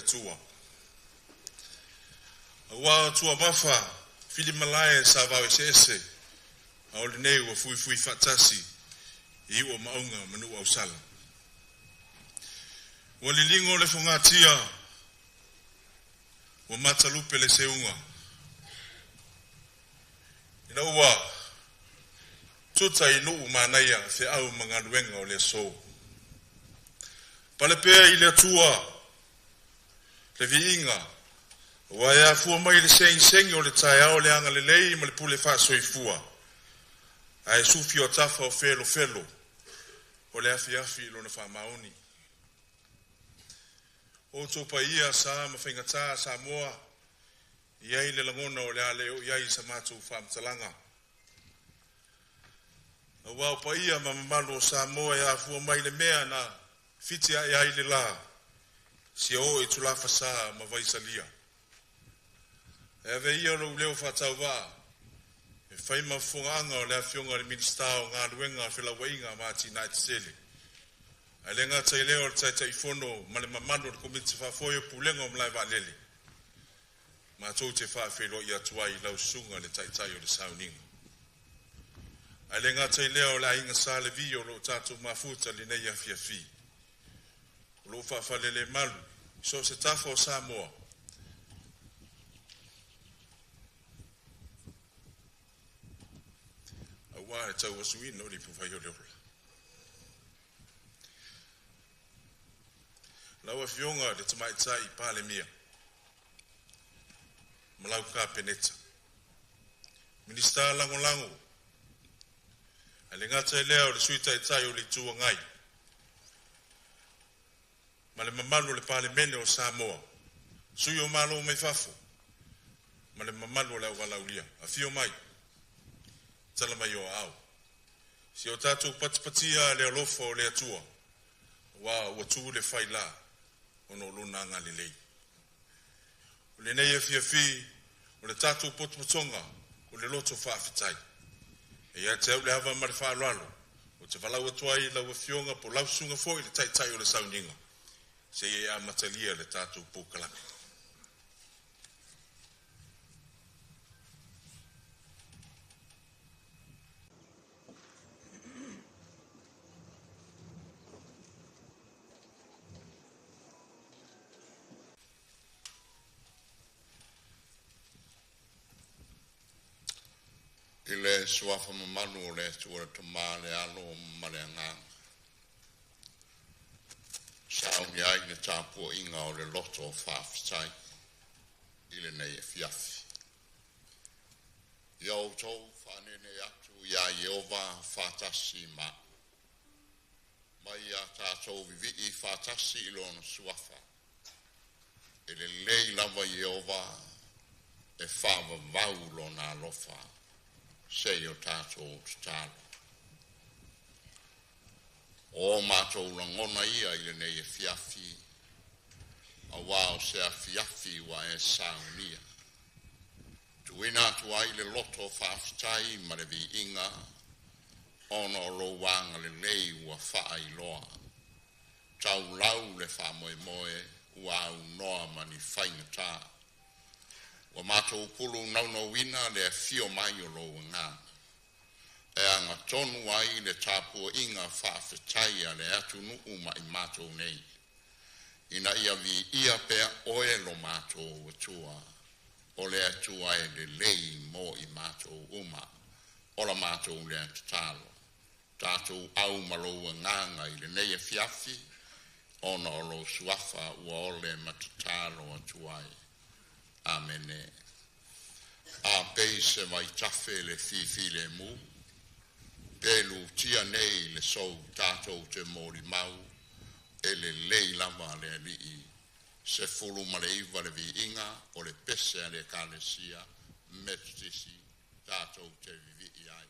Atua. Aua o tuamafa filimalae sa vao eseese, a o lenei ua fuifui faatasi i iu o maauga ma nuu ausala. Ua liligo le fogatia ua matalupe le seuga, ina ua tuta i nuu manaia feau ma galuega o le aso. Pale pea i le Atua le viiga ua e afua mai le segisegi o le taeao le agalelei ma le pule faasoifua ae sufi o tafa o felofelo o le afiafi i lona faamaoni. O outou paia sa ma faigata Samoa, e i ai le lagona o le a le oo i ai sa matou faamatalaga, aua o paia ma mamalu o Samoa e afua mai le mea na fiti ae ai le la, seia oo i tulafasa ma Vaisalia. Ae avea ia lou leo faatauvaa e fai ma fofogaaga o le Afioga i le Minisita o Galuega, Felauaiga ma Atinae Eseese, ae le gata i lea o le Taitaifono ma le mamalu o le Komiti Faafoe o Pulega o Malae Vaalele, matou te faafeiloai atu ai i lau Susuga i le Taitai o le Sauniga. Ae le gata i lea o le aiga Sa Levi o lo o tatou mafuta i lenei afiafi, o lo o faafalelemalu i so o se tafa o Samoa, aua le tauasuina o le ipuvai o le ola. Lau Afioga i le Tamaitai Palemia ma lau Kapeneta, Minisita Lagolago, ae le gata i lea o le Sui Taitai o le Itu Agai ma le mamalu o le Palemene o Samoa, sui o Malo mai fafo ma le mamalu o le auvalaaulia. Afio mai, tala mai o aao. Si o tatou patipatia le alofa o le Atua, aua ua tu le faila ona o lona agalelei. O lenei afiafi o le tatou potopotoga o le loto faafetai. E ia te au le ava ma le faaaloalo, ou te valaau atu ai i lau Afioga po o lau Susuga foi i le Taitai o le Sauniga, se i e amatalia le tatou polokalame. I le suafa mamalu o le Atua le Tama le Alo ma le Agaga, sauni ai le tapuaiga o le loto faafetai i lenei afiafi. Ia outou faanenei atu iā Ieova faatasi ma a'u, ma ia tatou vivii faatasi i Lona Suafa. E lelei lava Ieova, e faavavau Lona alofa seia o tatou tatalo. O matou lagona ia i lenei afiafi, auā o se afiafi ua e saunia. Tuuina atu ai le loto faafetai ma le viiga ona o lou agalelei ua faailoa. Taulau le faamoemoe ua aunoa ma ni faigata. Ua matou pulu naunauina le afio mai o lou Agaga e agatonu ai le tapuaiga faafetai a le atunuu ma i matou nei, ina ia viia pea oe lo matou Atua, o le Atua e lelei mo i matou uma. O la matou lea tatalo, tatou au ma lou Agaga i lenei afiafi, ona o lou suafa ua ole ma tatalo atu ai. Amene. A pei se vaitafe le fifilemu, pe lutia nei le sou tatou te molimau, e lelei lava le Alii. 19 le viiga o le pese a le Ekalesia Metotisi tatou te vivii ai.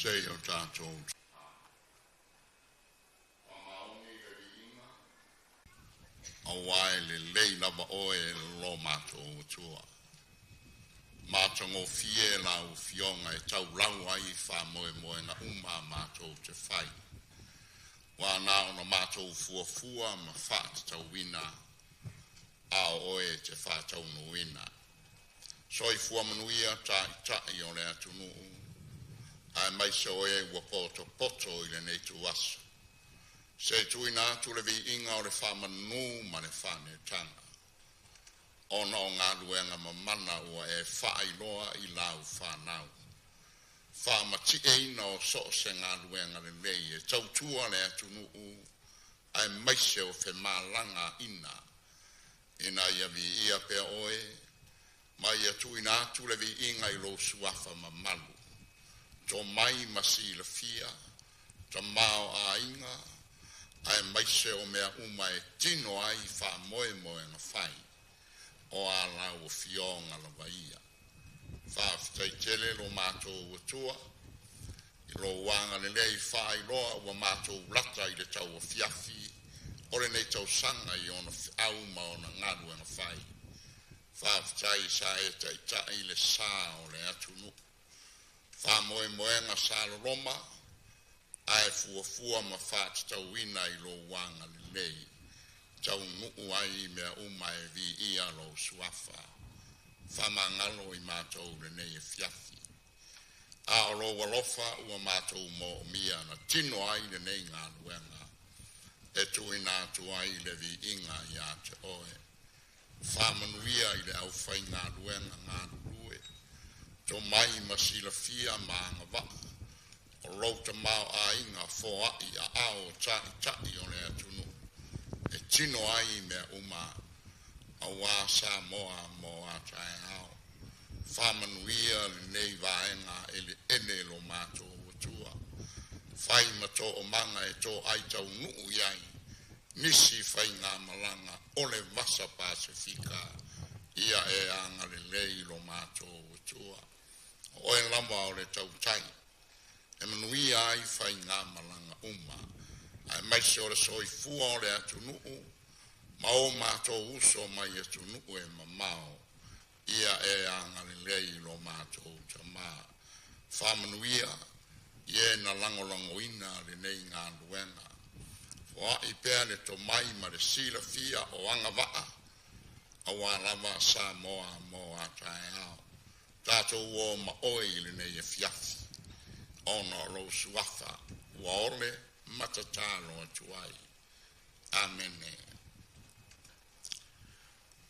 Se i o tatou auā e lelei lava oe e lo matou Atua. Matagofie lau Afioga e taulau ai faamoemoega uma a matou te fai. Ua na ona matou fuafua ma faatatauina, a o oe e te faataunuuina. Soifua manuia taitai o le atunuu, aemaise o e ua potopoto i lenei ituaso. Se tuuina atu le viiga o le faamanu ma le faanetaga, ona o galuega mamana ua e faailoa i lau fanau. Faamatieina o so o se galuega lelei e tautua le atunuu, aemaise o femalagaina, ina ia viia pea oe, ma ia tuuina atu le viiga i lou suafa mamalu. Tomai ma silafia, tamaoaiga, aemaise o mea uma e tino ai faamoemoega fai, o a lau Afioga lava ia. Faafetai tele lo matou Atua i lou agalelei faailoa ua matou lata i le tauafiafi o lenei tausaga i ona feau ma ona galuega fai. Faafetai sa e taitai le sa o le atunuu. Faamoemoega sa loloma, ae fuafua ma faatatauina i lou agalelei, taunuu ai mea uma e viia lou suafa. Faamagalo i matou lenei afiafi. A o lou alofa ua matou moomia na tino ai lenei galuega, e tuuina atu ai le viiga ia te oe. Faamanuia i le aufaigaluega galulue, tomai ma silafia ma agavaa, o lou tamaoaiga foai aao o taitai o le atunuu, e tino ai mea uma, auā Samoa mo a taeao. Faamanuia lenei vaega eleele lo matou Atua. Fai ma toomaga e toai taunuu i ai nisi faigamalaga o le Vasa Pasefika, ia e agalelei lo matou Atua. O oe lava o le tautai, e manuia ai faigamalaga uma, aemaise o le soifua o le atunuu, ma o matou uso mai atunuu e mamao, ia e agalelei lo matou Tamā. Faamanuia i e na lagolagoina lenei galuega. Foai pea le tomai ma le silafia o agavaa, auā lava Samoa mo a taeao. Tatou o ma oe i lenei afiafi, ona o lou suafa ua ole ma tatalo atu ai. Amene.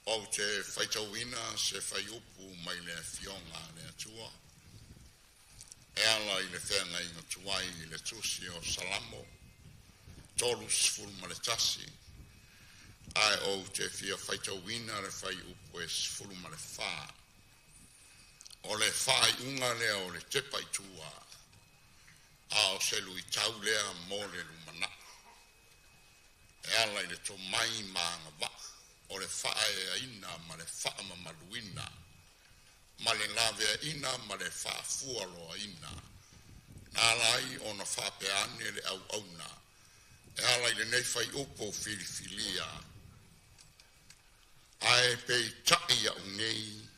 Ou te faitauina se fuaiupu mai le Afioga a le Atua, e ala i le feagaiga tuai i le tusi o Salamo 31, ae ou te fia faitauina le fuaiupu e 14. O le faaiuga lea o le tepa i tua, a o se luitau lea mo le lumanai. E ala i le tomai ma agavaa o le faaeaina ma le faamamaluina, ma le laveaina ma le faafualoaina, na ala ai ona faapea ane le auauna, e ala i lenei fuaiupu filifilia. Ae peitai a'u nei,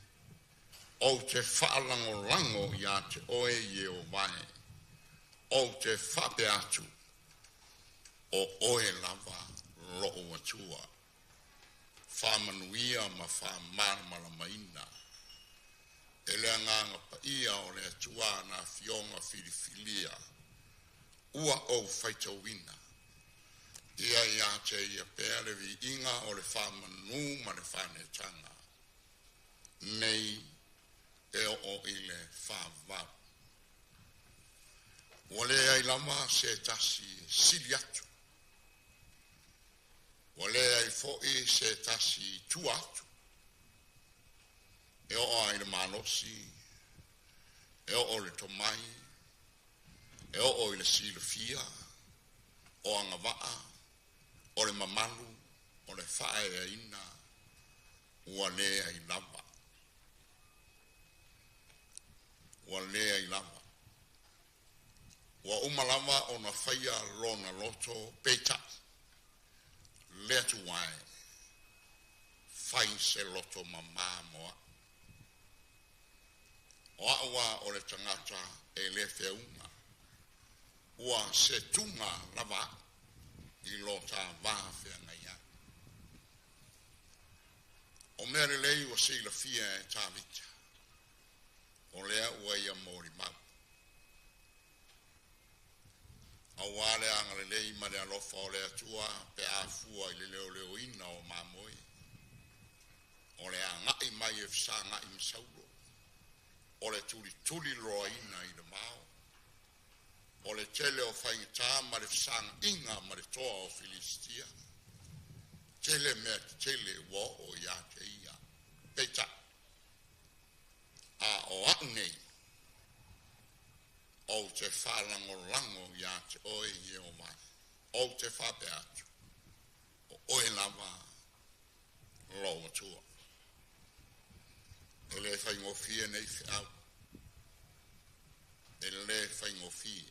ou te faalagolago iā te oe Ieova e, ou te faapea atu, o oe lava lo'u Atua. Faamanuia ma faamalamalamaina e le Agaga Paia o le Atua na afioga filifilia ua ou faitauina. Ia iā te ia pea le viiga o le faamanu ma le faanetaga, nei e oo i le faavavau. Ua leai lava se tasi e sili atu, ua leai foi se tasi i tua atu, e oo ai le malosi, e oo le tomai, e oo i le silafia, o agavaa, o le mamalu, o le faaeaina, ua leai lava. Ua leai lava. uma lava ona faia lona loto peitai le Atua e fai se loto mamā mo a'u. O a'u a o le tagata e le feauga, ua setuga lava a'u i lo ta va feagai ai. O mea lelei ua silafia e Tavita, o lea ua ia molimau. Auā le agalelei ma le alofa o le Atua pe a fua i le leoleoina o mamoe, o le agai mai e fesagai ma Saulo, o le tulituli loaina i le vao, o le tele o faigata ma le fesaga'iga ma le toa o Filisitia, tele mea tetele ua oo iā te ia. Peitai, a o a'u nei, ou te faalagolago iā te oe Ieova, ou te faapea atu, o oe lava lou Atua. E le faigofie nei feau, e le faigofie.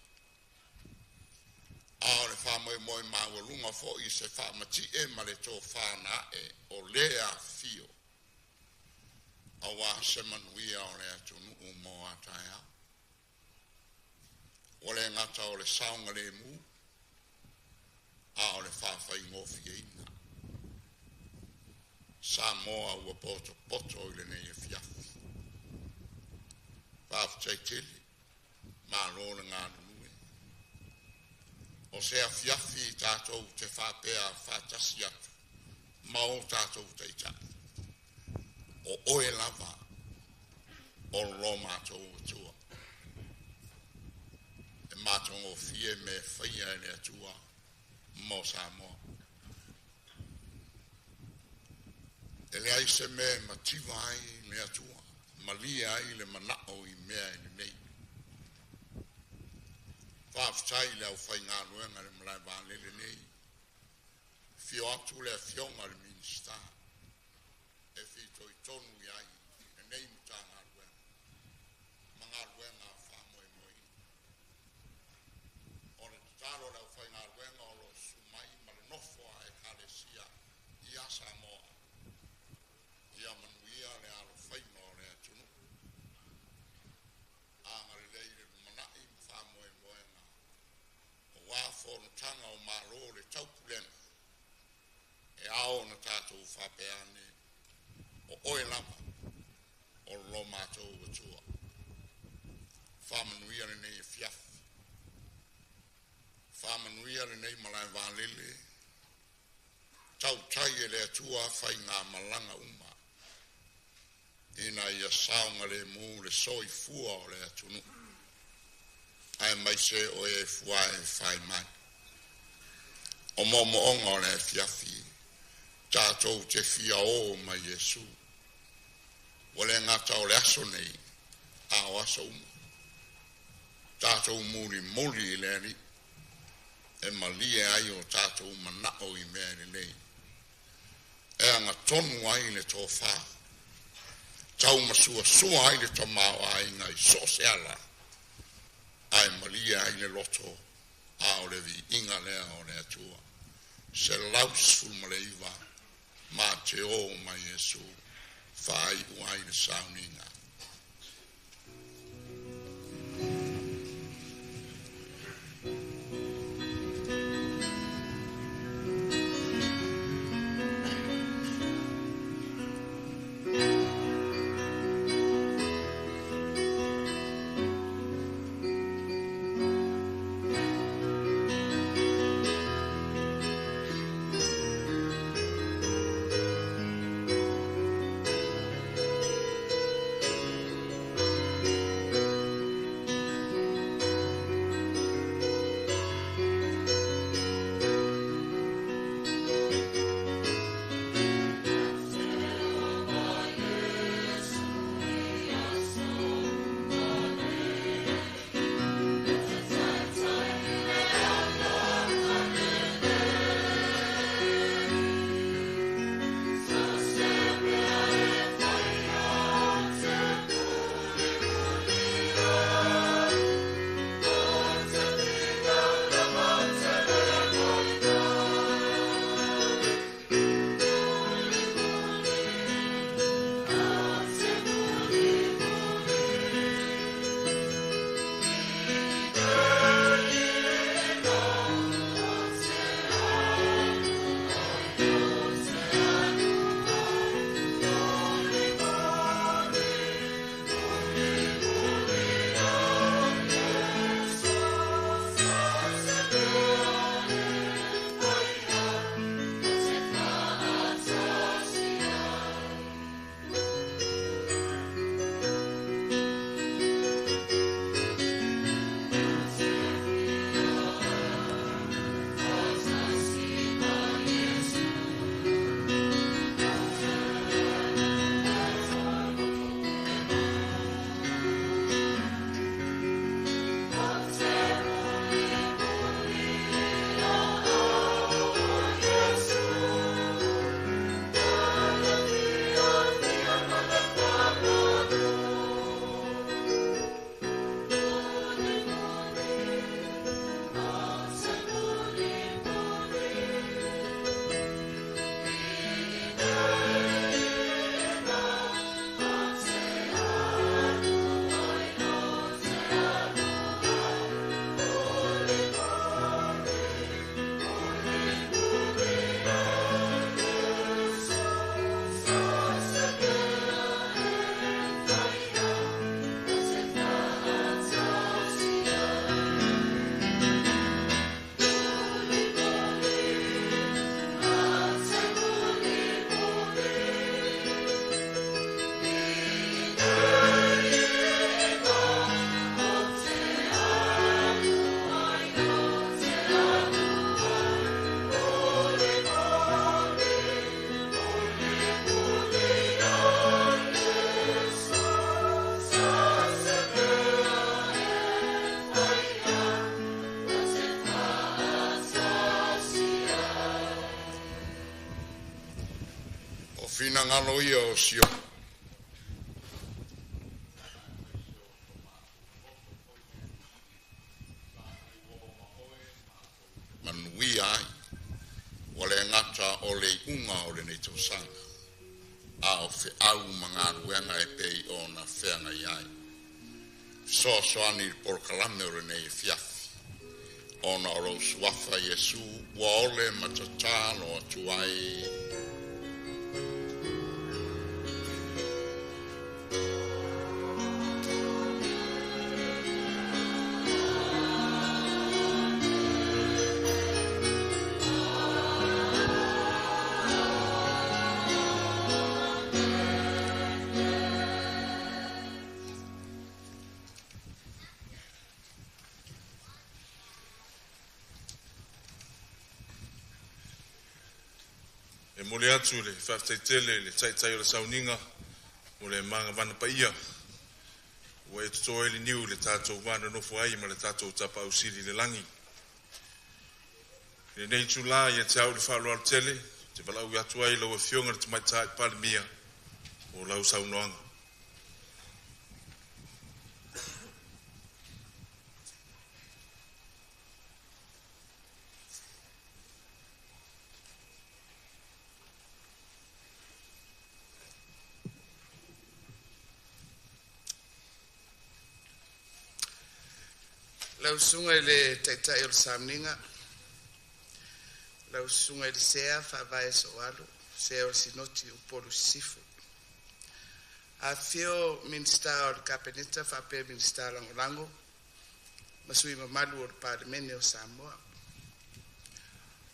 A o le faamoemoe maualuga foi i se faamati'e ma le tofā na a'e o lē afifio auā se manuia o le atunuu mo a taeao. Ua le gata o le saogalēmū, a o le faafaigofieina. Samoa ua potopoto i lenei afiafi. Faafetai tele, malo le galulue. O se afiafi tatou te faapea faatasi atu ma o tatou taitai. O oe lava o lo matou Atua. E matagofie mea faia e le Atua mo Samoa. E leai se mea e mativa ai le Atua, malie ai le manao i mea e lelei. Faafetai i le aufaigaluega i le malae vaalele nei. Afio atu le Afioga i le Minisita e fitoitonu i ai lenei Matagaluega ma galuega faamoemoeina. O le tatalo a le aufaigaluega o lo o susu mai ma le nofo a Ekalesia ia Samoa, ia manuia le alofaiva o le atunuu. Agalelei i le lumanai ma faamoemoega aua fonotaga o Malo o le Taupulega, e ao ona tatou faapea ane, o oe lava o lo matou Atua. Faamanuia lenei afiafi, faamanuia lenei malae vaalele, tautai e le Atua faigamalaga uma ina ia saogalemu le soifua o le atunuu aemaise o e fuae fai mai. O moomooga o le afiafi, tatou te fia o ma Iesu. Ua le gata o le aso nei, a o aso uma. Tatou mulimuli i le Alii e malie ai o tatou manao i mea lelei. E agatonu ai le tofā, taumasuasua ai le tamaoaiga i so o se ala, ae malie ai le loto, a o le viiga lea o le Atua. 119 ma te o ma Iesu faaiu ai le sauniga. Finagalo ia o si o manuia ai, ua le gata o le iuga o lenei tausaga, a o feau ma galuega e pei ona feagai ai. Fesoasoani i le polokalame o lenei afiafi, ona o lou suafa Iesu ua ole ma tatalo atu ai. E momoli atu le faafetai tele i le Taitai o le Sauniga mo le magavana paia ua e toto ai le niu i le tatou va nonofo ai ma le tatou Tapaau Sili i le lagi. I lenei itula e ia te au le faaaloalo tele, ou te valaauina atu ai lau Afioga i le Tamaitai Palemia mo lau saunoaga. Lau Susuga i le Taitai o le Sauniga, lau Susuga i le Sea Faavae Sooalo, Sea o le Sinoti a Upolu Sisifo. Afifio Minisita o le Kapeneta faapea Minisita Lagolago ma sui usufono mamalu o le Palemene o Samoa.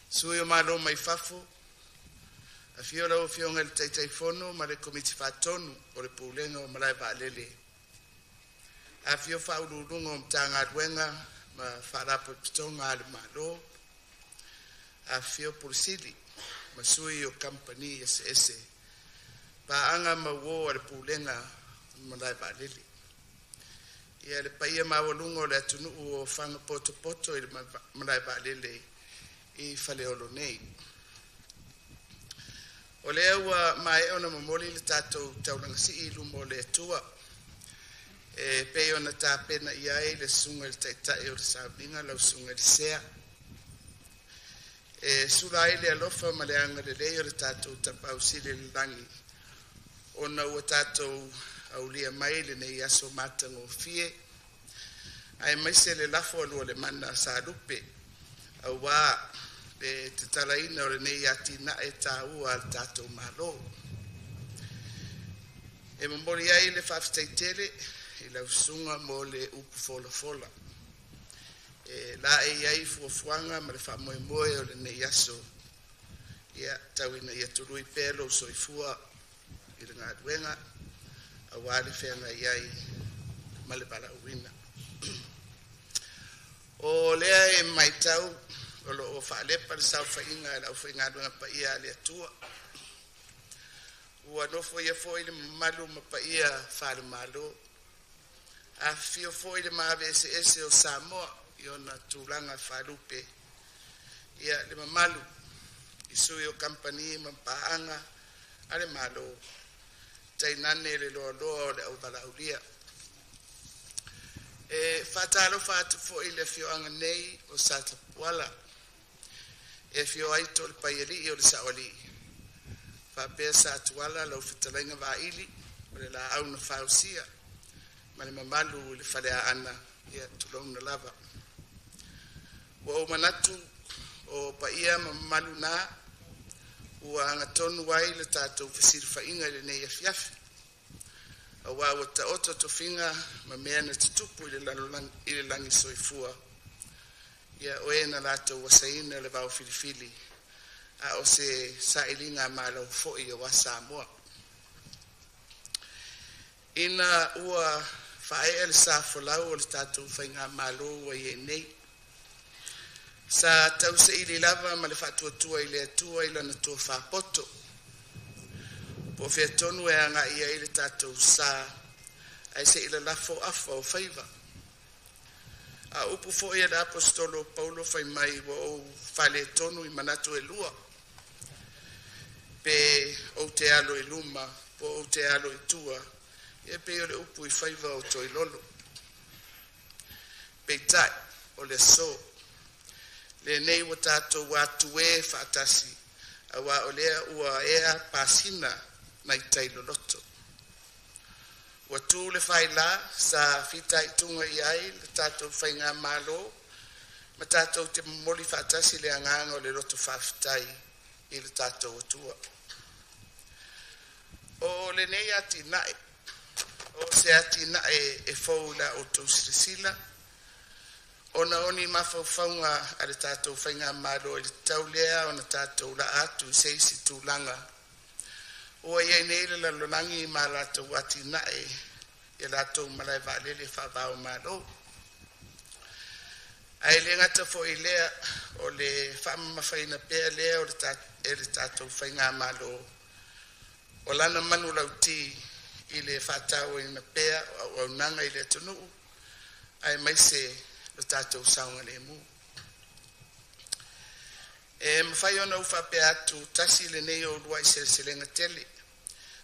Sui o Malo mai fafo, afio lau Afioga i le Taitaifono ma le Komiti Faatonu o le Pulega o Malae Vaalele. Afifio Faauluuluga o Matagaluega ma Faalapotopotoga a le Malo, afifio Pule Sili ma Sui o Kamupani eseese, paaga ma uo a le Pulega o Malae Vaalele. Ia le paia maualuga o le atunuu o aofaga potopoto i le malae vaalele i Faleolo nei. O lea ua maea ona momoli le tatou taulaga sii i luma o le Atua e pei ona tapena i ai le susuga i le Taitai o le Sauniga, lau Susuga i le Sea, e sula ai le alofa ma le agalelei o le tatou Tapaau Sili i le Lagi, ona ua tatou aulia mai lenei aso matagofie, aemaise le lafo a lualemana sa lupe aua le tatalaina o lenei atinae taua a le tatou Malo. E momoli ai le faafetai tele i lau susuga mo le upu folafola e laei ai fuafuaga ma le faamoemoe o lenei aso. Ia tau ina ia tului pea lou soifua i le galuega aua le feagai ai ma le valaauina. O lea e matau o lo o faalepa le saofaiga a le aufaigaluega paia a le Atua, ua nofoia foi le mamalu ma paia faale-Malo. Afifio foi le maave eseese o Samoa i ona tulaga faalupe, ia le mamalu i sui o kamupani ma paaga a le Malo, tainane le loaloa o le auvalaaulia. E faatalofa atu foi i le afioaga nei o Satapuala, e afio ai Tolepaialii o le Saoalii, faapea Satuala lau fetalaiga Vaili o le Laau na Fausia ma le mamalu i le Faleaana, ia tulouna lava. Ua ou manatu o paia ma mamalu na ua agatonu ai le tatou fesilafaiga i lenei afiafi, aua ua taoto tofiga ma mea na tutupu i le lalolagi i le lagi soifua, ia o e na latou asaina le vaofilifili a o se sailigamalo foi aua Samoa. Ina ua faaee le sa folau o le tatou faigamalo ua i ai nei, sa tausaili lava ma le faatuatua i le Atua i Lana tofa poto, po o fea tonu e agai i ai le tatou sa ae se i lalafo afa o faiva. A o upu foi a le Aposetolo o Paulo fai mai, “Ua ou faaletonu i manatu e lua. Pe ou te alo i luma po o ou te alo i tua, e pei o le upu i faiva o Toilolo. Peitai, o le aso lenei ua tatou atu e faatasi aua o lea ua ea pasina nai tai loloto. Ua tu le faila sa fitaituga i ai le tatou Faigamalo ma tatou te momoli faatasi le agaga o le loto faafetai i lo tatou Atua. O lenei atinae o se atinae e fou i la outou silasila ona o ni mafaufauga a le tatou Faigamalo e tatau lea ona tatou laa atu i se isi tulaga ua i ai nei le lalolagi ma a latou atinae i latou malae vaalele faava-o-Malo. Ae le gata foi i lea, o le faamamafaina pea lea o e le tatou Faigamalo o lana manulauti i le faatauaina pea o auaunaga i le atunuu aemaise lo tatou saogalemu. E mafai ona ou faapea atu, tasi lenei o uluai seleselega tele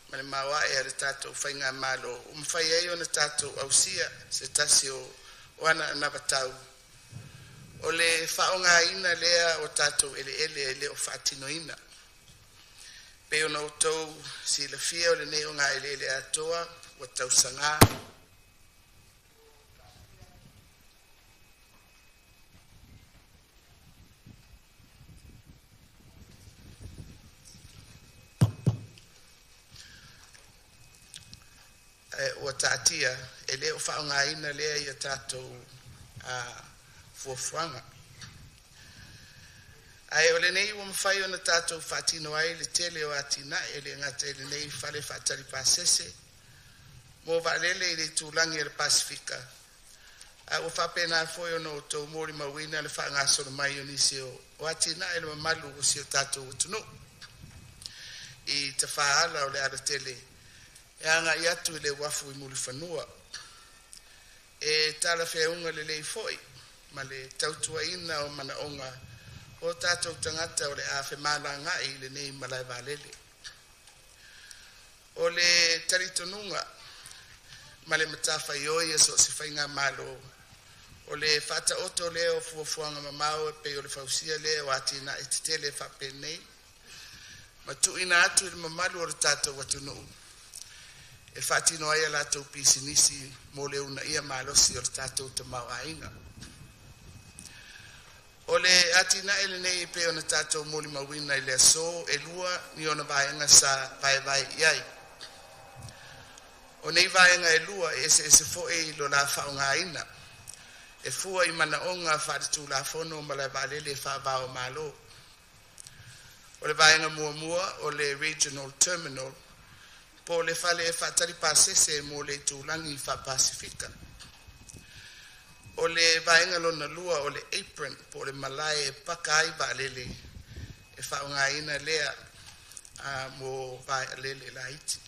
ma le maoae a le tatou Faigamalo ua mafai ai ona tatou ausia se tasi o ana anavatau o le faaaogaina lea o tatou eleele e le o faatinoina. E pei ona outou silafia o lenei ogaeleele atoa ua tausaga ae ua taatia e le o faaaogaina lea ia tatou fuafuaga. Ae o lenei ua mafai ona tatou faatino ai le tele o atinae, e le gata i lenei fale faatali pasese mo vaalele i le itulagi o le Pasefika, a ua faapena foi ona outou molimauina le faagasolo mai o nisi o atinae i le mamalu o si o tatou atunuu i tafaala o le alatele e agai atu i le uafu i Mulifanua. E talafeauga lelei foi ma le tautuaina o manaoga o tatou tagata o le a femalagaai i lenei malae vaalele. O le talitonuga ma le matafaioi a so o se faigamalo, o le faataoto lea o fuafuaga mamao e pei o le fausia lea o atinae tetele faapenei ma tuuina atu i le mamalu o le tatou atunuu e faatino ai a latou pisinisi mo le uunaia malosi o le tatou tamaoaiga. O le atinae lenei e pei ona tatou molimauina i le aso, e lua ni ona vaega sa vaevae i ai. O nei vaega e lua e eseese foi lo la faaaogaina e fua i manaoga faaletulafono o malae vaalele faava-o-Malo. O le vaega muamua o le Regional Terminal po o le fale faatali pasese mo le itulagi faa-Pasefika. O le vaega lona lua o le apron po o le malae e paka ai vaalele e faaaogaina lea mo vaalele laiti.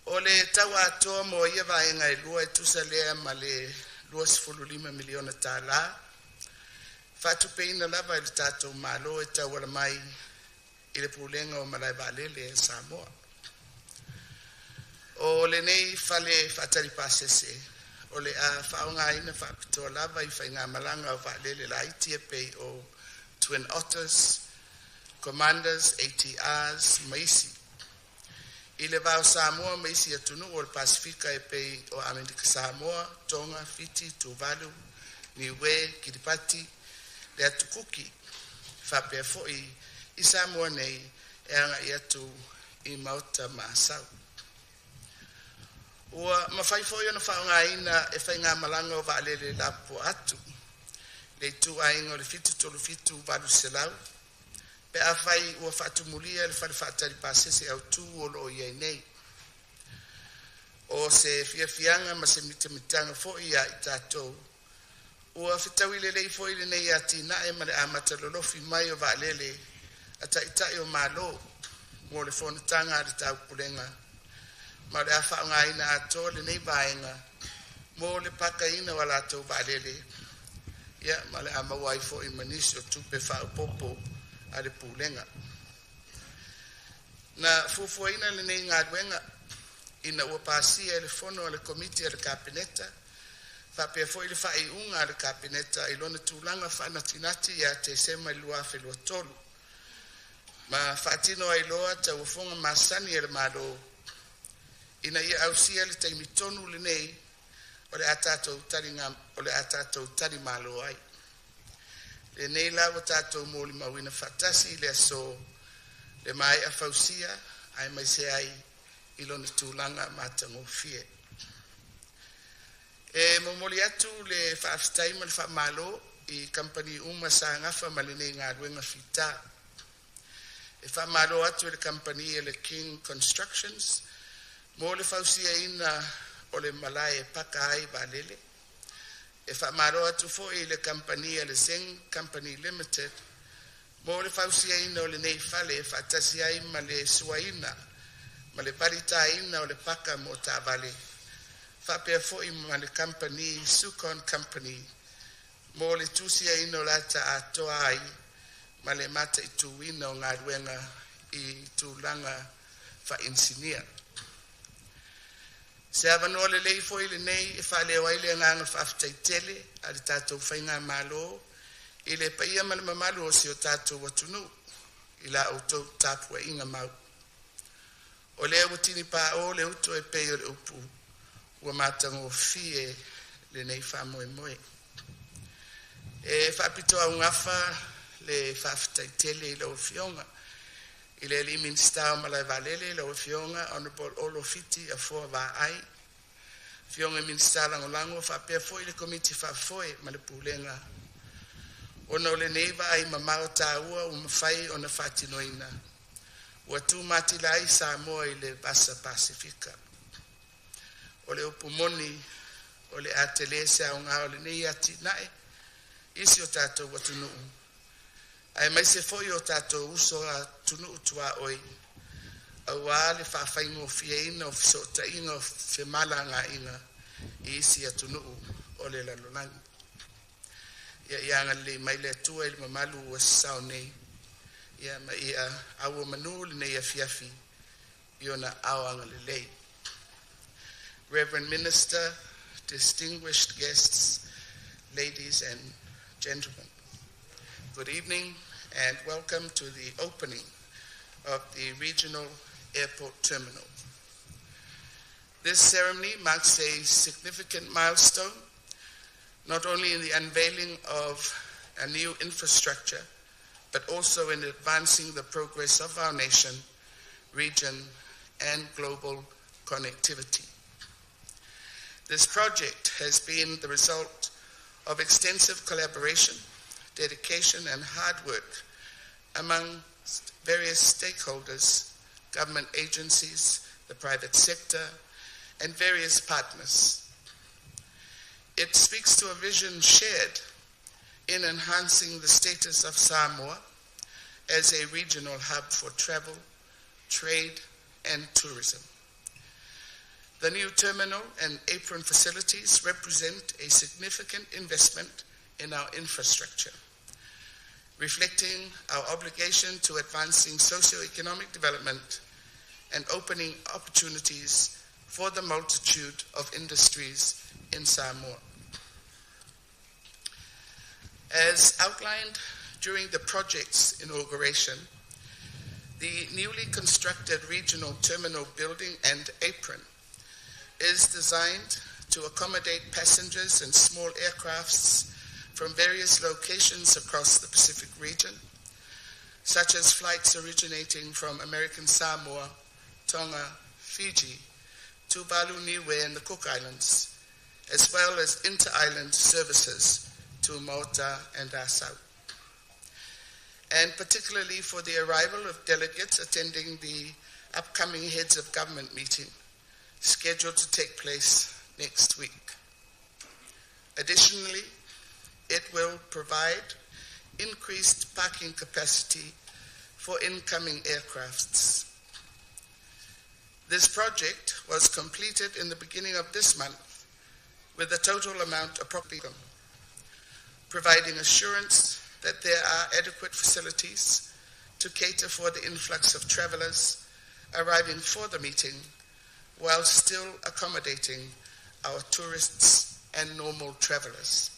O le tau atoa mo ia vaega e lua e tusa lea ma le $25 miliona tala, faatupeina lava e le tatou Malo e tauala mai i le Pulega o Malae Vaalele a Samoa. O lenei fale faatali pasese o le a faaaogaina faapitoa lava i faigamalaga a vaalele laiti e pei o Twin Otters, Commanders, ATRs ma isi, i le va o Samoa ma isi atunuu o le Pasefika e pei o Amerika Samoa, Toga, Fiti, Tuvalu, Niue, Kiripati, le Atu Kuki, faapea foi i Samoa nei e agai atu i Maota ma Asau. Ua mafai foi ona faaaogaina e faigamalaga o vaalele lapopoa atu le ituaiga o le 737-800 pe afai ua faatumulia le fale faatali pasese autu o lo o i ai nei. O se fiafiaga ma se mitamitaga foi ia i tatou ua fetaui lelei foi lenei atinae ma le amata lolofi mai o vaalele a Taitai o Malo mo le fonotaga a le Taupulega, ma o le a faaaogaina atoa lenei vaega mo le pakaina o a latou vaalele ma o le a maua ai foi ma nisi o tupe faaopopo a le Pulega. Na fuafuaina lenei galuega ina ua pasia e le Fono a le Komiti a le Kapeneta faapea foi le faaiuga a le Kapeneta i lona tulaga faanatinati ia Tesema 2023, ma faatino ai loa tauofoga masani a le Malo ina ia ausia le taimi tonu lenei o le a tatou talimalo ai. Lenei la ua tatou molimauina faatasi i le aso le maea fausia aemaise ai i lona tulaga matagofie. E momoli atu le faafetai ma le faamalo i Kamupani uma sa nafa ma lenei galuega fita. E faamalo atu i le Kamupani a le King Constructions mo le fausiaina o le malae e paka ai vaalele. E faamalo atu foi i le Kamupani a le Zing Company Limited mo le fausiaina o lenei fale faatasi ai ma le suaina ma le valitaina o le paka mo taavale, faapea foi ma le Kamupani Sukon Company mo le tusiaina o le ata atoa ai ma le mataituina o galuega i tulaga faainisinia. Se avanoa lelei foi lenei e faaleo ai le agaga faafetai tele a le tatou Faigamalo i le paia ma le mamalu o si o tatou atunuu i la outou tapuaiga mau, o lea ua tinipao le utu e pei o le upu ua matagofie lenei faamoemoe. E faapitoaugafa le faafetai tele i lau Afioga i le Minisita o Malaevaalele lau Afioga Hon Olo Fiti Afoa Vaai, afioga i Minisita Lagolago faapea foi le Komiti Faafoe ma le Pulega, ona o lenei vaai mamao taua ua mafai ona faatinoina, ua tumatila ai Samoa i le Vasa Pasefika. O le upu moni, o le a tele se aoga o lenei atinae i si o tatou atunuu aemaise foi o tatou uso i atunuu tuaoi aua le faafaigofieina o fesootaiga o femalagaaiga i isi atunuu o le lalolagi. Ia ia agalelei mai le Atua i le mamalu ua sasao nei ia ma ia auomanu lenei afiafi i ona ao agalelei. Reverend Minister, distinguished guests, ladies and gentlemen, good evening and welcome to the opening of the Regional Airport Terminal. This ceremony marks a significant milestone, not only in the unveiling of a new infrastructure, but also in advancing the progress of our nation, region, and global connectivity. This project has been the result of extensive collaboration, dedication, and hard work among various stakeholders, government agencies, the private sector, and various partners. It speaks to a vision shared in enhancing the status of Samoa as a regional hub for travel, trade, and tourism. The new terminal and apron facilities represent a significant investment in our infrastructure, reflecting our obligation to advancing socio-economic development and opening opportunities for the multitude of industries in Samoa. As outlined during the project's inauguration, the newly constructed regional terminal building and apron is designed to accommodate passengers and small aircrafts from various locations across the Pacific region, such as flights originating from American Samoa, Tonga, Fiji, Tuvalu, Niue, and the Cook Islands, as well as inter-island services to Malta and Asau. And particularly for the arrival of delegates attending the upcoming Heads of Government meeting, scheduled to take place next week. Additionally, it will provide increased parking capacity for incoming aircrafts. This project was completed in the beginning of this month with a total amount approximately providing assurance that there are adequate facilities to cater for the influx of travelers arriving for the meeting while still accommodating our tourists and normal travelers.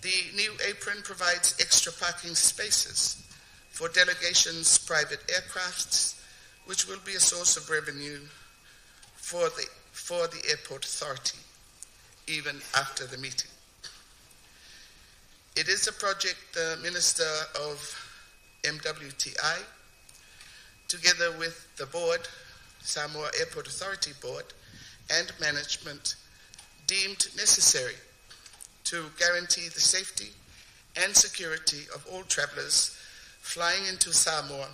The new apron provides extra parking spaces for delegations' private aircrafts, which will be a source of revenue for the airport authority, even after the meeting. It is a project the Minister of MWTI, together with the board, Samoa Airport Authority Board, and management, deemed necessary to guarantee the safety and security of all travellers flying into Samoa,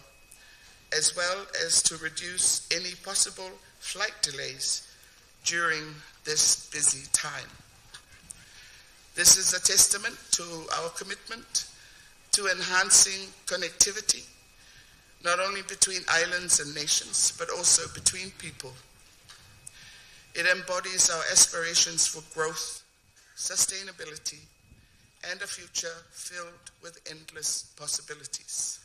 as well as to reduce any possible flight delays during this busy time. This is a testament to our commitment to enhancing connectivity, not only between islands and nations, but also between people. It embodies our aspirations for growth, sustainability, and a future filled with endless possibilities.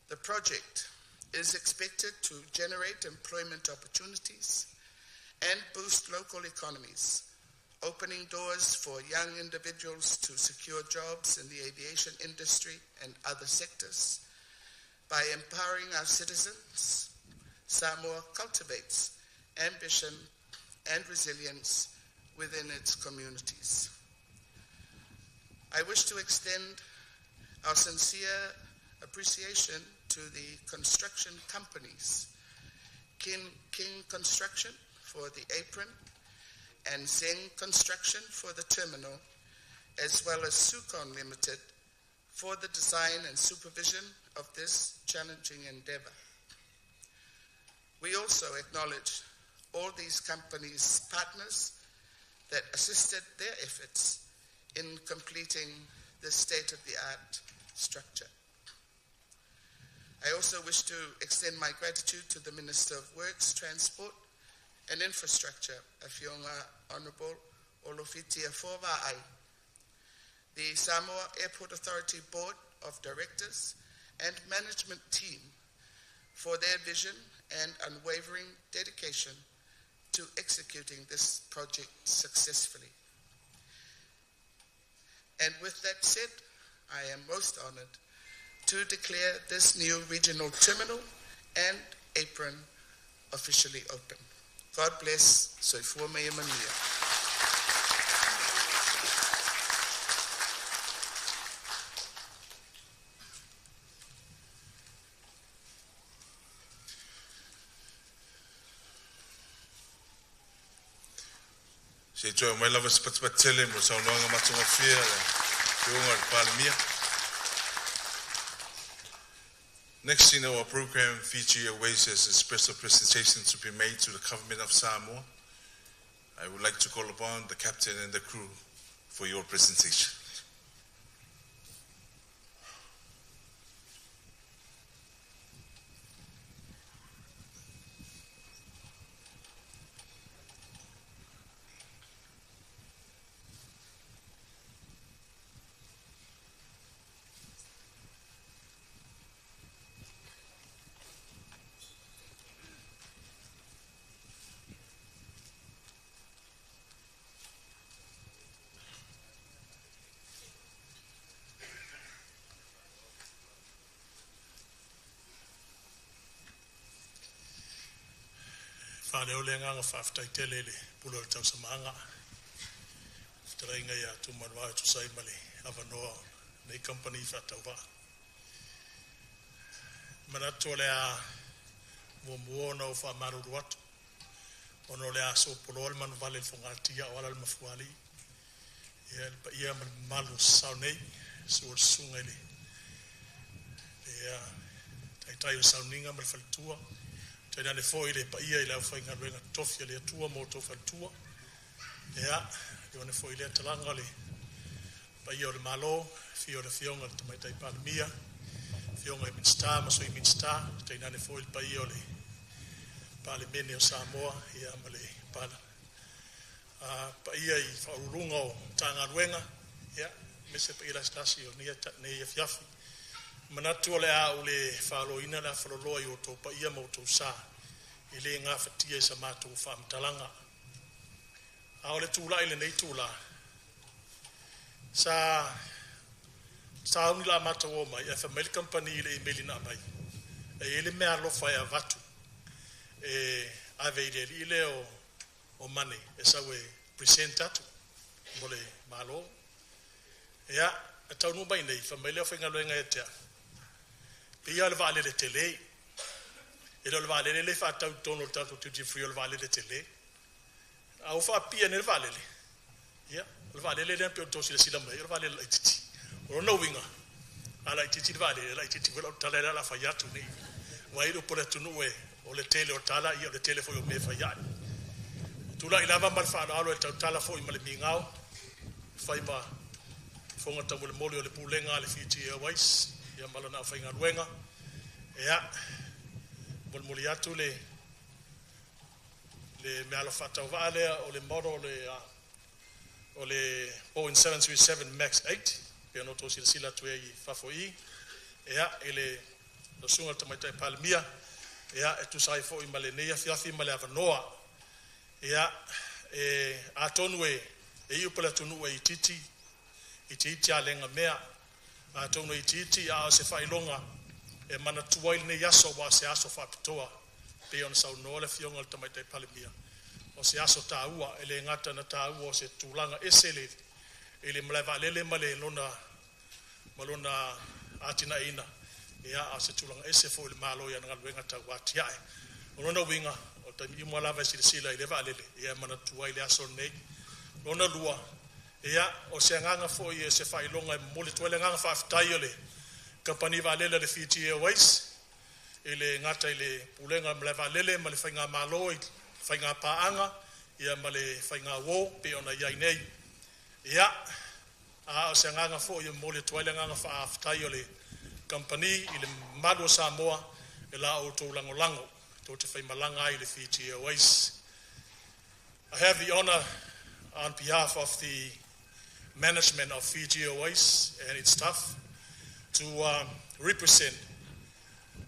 The project is expected to generate employment opportunities and boost local economies, opening doors for young individuals to secure jobs in the aviation industry and other sectors. By empowering our citizens, Samoa cultivates ambition and resilience within its communities. I wish to extend our sincere appreciation to the construction companies, King, King Construction for the apron and Zeng Construction for the terminal, as well as Sukon Limited for the design and supervision of this challenging endeavor. We also acknowledge all these companies' partners that assisted their efforts in completing this state-of-the-art structure. I also wish to extend my gratitude to the Minister of Works, Transport and Infrastructure, Afioga Honorable Olofi Tiafoa, the Samoa Airport Authority Board of Directors and Management Team for their vision and unwavering dedication to executing this project successfully. And with that said, I am most honored to declare this new regional terminal and apron officially open. God bless. Soifua ma ia manuia. Se i toe mai lava se patupatutele mo le saunoaga matagofie a le Afioga i le Palemia. Next in our program, Fiji Airways has a special presentation to be made to the government of Samoa. I would like to call upon the captain and the crew for your presentation. Faaleo le agaga faafetai tele i le pule o le tausamaaga, fetalaiga ia Tumanuao e tusa ai ma le avanoa o lenei kamupani faatauvaa. E manatu o le a muamua ona ou faamalulu atu ona o le a sopoloa le manuvale i le fogatia o ala le mafuaalii. Ia, le paia ma le mamalu o sasao nei, susu o le susuga i le taitai o le sauniga ma le faletua, tainane foi le paia i le aufaigaluega totofi a le Atua ma outou faletua. Ia, liliu ane foi i lea talaga le paia o le Malo, afio o le Afioga i le Tamaitai Palemia, afioga i Minisita ma Sui Minisita, tainane foi le paia o le Palemene o Samoa, ia ma le paia i Ofisa Sili o Pulega o Matagaluega, aemaise paia lasilasi o lenei afiafi. Manatu o le a ou le faloina le afaloloa i o outou paia ma outou sa e le gafatia e sa matou faamatalaga. A o le tulai i lenei itula, sa sauni la matou omai ae fai mai le kamupani i le imeli na aumai, e i ai le meaalofa e avatu e ave i le alii lea o Mane e sau e present atu mo le Malo. Ia, e taunuu mai nei, fai mai le aufaigaluega ia te au, pei lava o le vaalele tele. E le o le vaalele lea e faatau i totonu o le tatou duty free o le vaalele tele. A ua faapipii ane le vaalele, ia, o le vaalele lea pei ona outou silasila mai ai o le vaalele laitiiti. O lona uiga, a laitiiti le vaalele, e laitiiti foi lau tala lea o le a fai atu nei. Ua i ai le upu a le atunuu o le tele o tala, ia o le tele foi o mea e fai ai. Tulai lava ma le faaaloalo e tautala foi ma le migao, e fai ma fofoga taumolimoli o le Pulega a le Fiji Airways ia ma lana aufaigaluega. Ia, molimoli atu le meaalofa faatauvaa lea o le model o le Boeing 737 MAX 8 pei ona outou silasila atu ai i fafo i ia, i le lau Susuga i le Tamaitai Palemia, ia, e tusa ai foi ma lenei afiafi ma le avanoa. Ia, e atonu e i upu a le atunuu e itiiti, itiiti alega mea. Atonu e itiiti a o se faailoga e manatua ai lenei aso, aua o se aso faapitoa pei ona saunoa le Afioga i le Tamaitai Palemia, o se aso taua. E le gata ina taua o se tulaga ese le i le malae vaalele ma le lona atinaeina, ia, a o se tulaga ese foi i le Malo i ana galuega tauatiae. O lona uiga, o taimi uma lava e silasila i lea vaalele, ia e manatua ai le aso lenei. Lona lua, ia, o se agaga foi o se faailoga e momoli atu ai le agaga faafetai o le kamupani vaalele a le Fiji Airways e le gata i le Pulega o le malae vaalele ma le faigamalo i faiga paaga ia ma le faigauo pei ona i ai nei. Ia, a o se agaga foi e momoli atu ai le agaga faafetai o le kamupani i le mamalu o Samoa i la outou lagolago tou te faimalaga ai i le Fiji Airways. I have the honor on behalf of the management of Fiji Airways and its staff to represent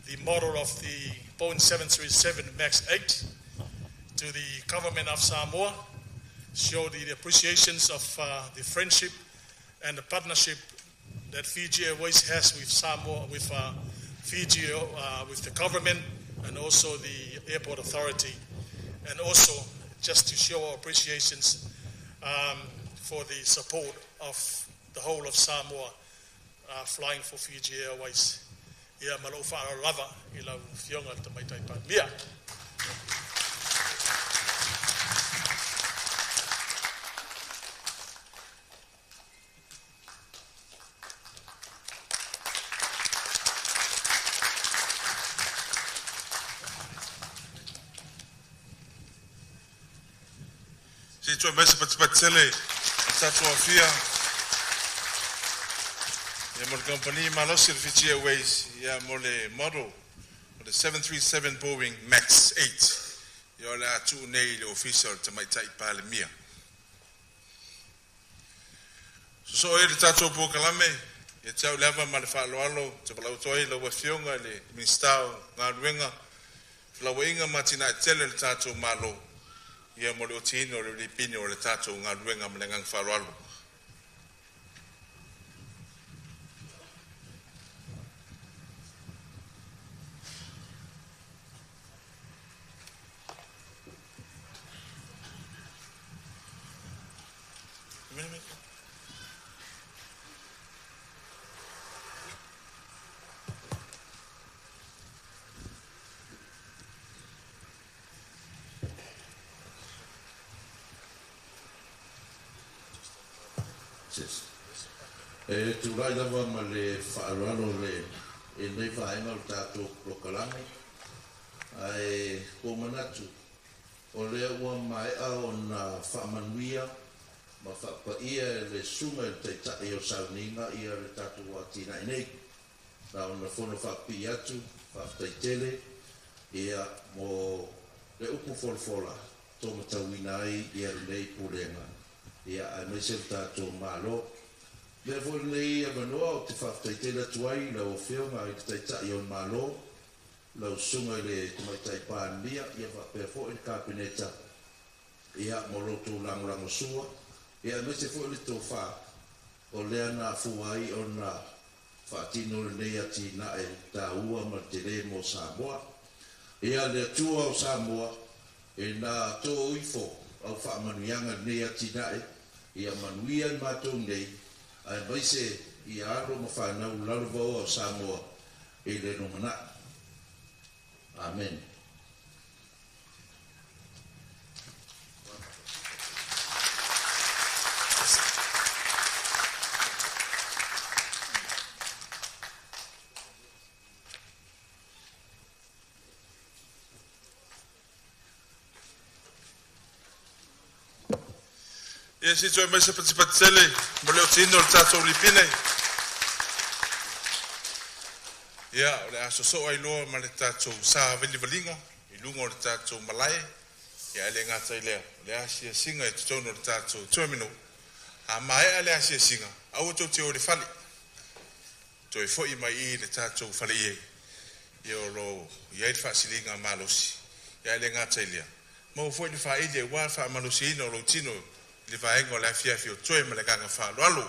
the model of the Boeing 737 MAX 8 to the government of Samoa, show the appreciations of the friendship and the partnership that Fiji Airways has with Samoa, with Fiji, with the government and also the airport authority, and also just to show our appreciations for the support of the whole of Samoa flying for Fiji Airways. Ia ma lou faaaloalo lava i lau Afioga i le Tamaitai Palemia. Se i toe mai se patipati tele o tatou afia ia mo le kamupani malosi o le Fiji Airways ia mo le model o le 737 Boeing MAX 8 ia o le a tuu nei i le ofisa o le Tamaitai Palemia. Sosoo ai le tatou polokalame ia te au le ava ma le faaaloalo ou te valaau atu ai i lau Afioga i le Minisita o Galuega, Felauaiga ma Atinae Tetele a le tatou Malo ia mo le otiina o le ripini o le tatou galuega ma le agaga faaaloalo. E tulai lava ma le faaaloalo le i lenei vaega o le tatou polokalame, ae ua ou manatu o lea ua maea ona faamanuia ma faapaia e le Susuga i le Taitai o Sauniga le tatou atinae nei. Na ona fono faapipii atu, faafetai tele ia mo le upu folafola ua matauina ai lenei Pulega aemaise le tatou Malo. Lea foi lenei avanoa ou te faafetai tele atu ai i lau Afioga i le Taitai o le Malo, lau Susuga i le Tamaitai Palemia ia faapea foi le Kapeneta ia mo lo outou lagolagosua ia aemaise foi le tofa o lea na afua ai ona faatino lenei atinae taua ma le tele mo Samoa. Ia le Atua o Samoa e na too ifo au faamanuiaga i lenei atinae ia manuia i matou nei aemaise ia alo ma fanau lalovaoa o Samoa i le lumanai. Amen. Ia se i toe aumaia se patipati tele mo le otino o le tatou lipine. Ia, o le a sosoo ai loa ma le tatou savalivaliga i luga o le tatou malae. Ia ae le gata i lea, o le asiasiga i totonu o le tatou terminal. A maea le asiasiga, aua tou te o i le fale, toe foi mai i le tatou faleie ia o lo o i ai le faasiligamalosi. Ae le gata i lea, maua foi le faili aua le faamalosiina o lou tino i le vaega o le afiafi o totoe. Ma le agaga faaaloalo.